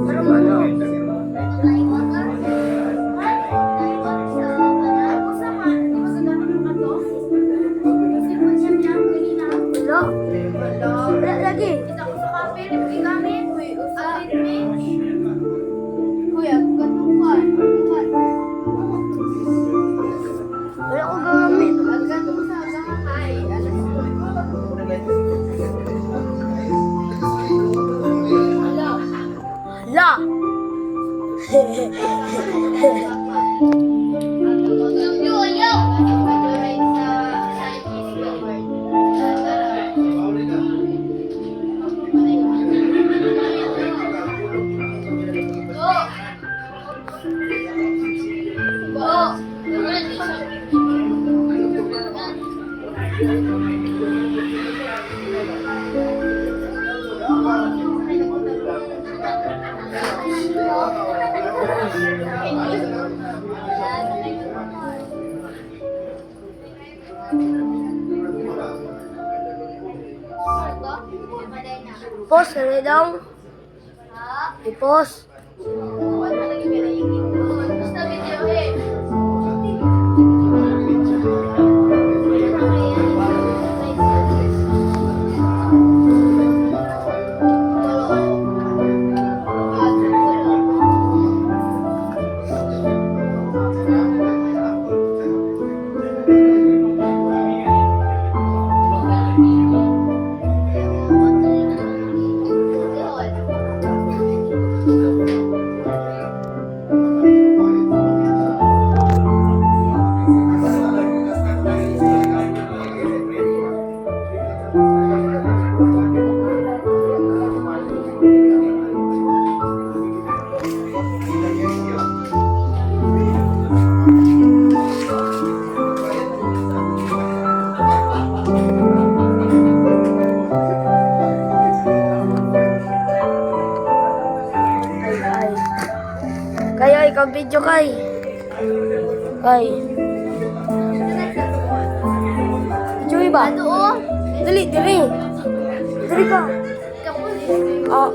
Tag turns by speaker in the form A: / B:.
A: Pero ano? Wala. Wala lagi.
B: Kuya, katong kwan. Kwan.
A: Wala ko gamit.
B: Katong sa kakay. Alas. Wala.
A: Hala. Pos, ano daw? I-pause. Ay, ay. Kaya ikaw video kay. Kay. Video ba? Dali, dali. Dali ka. Ah.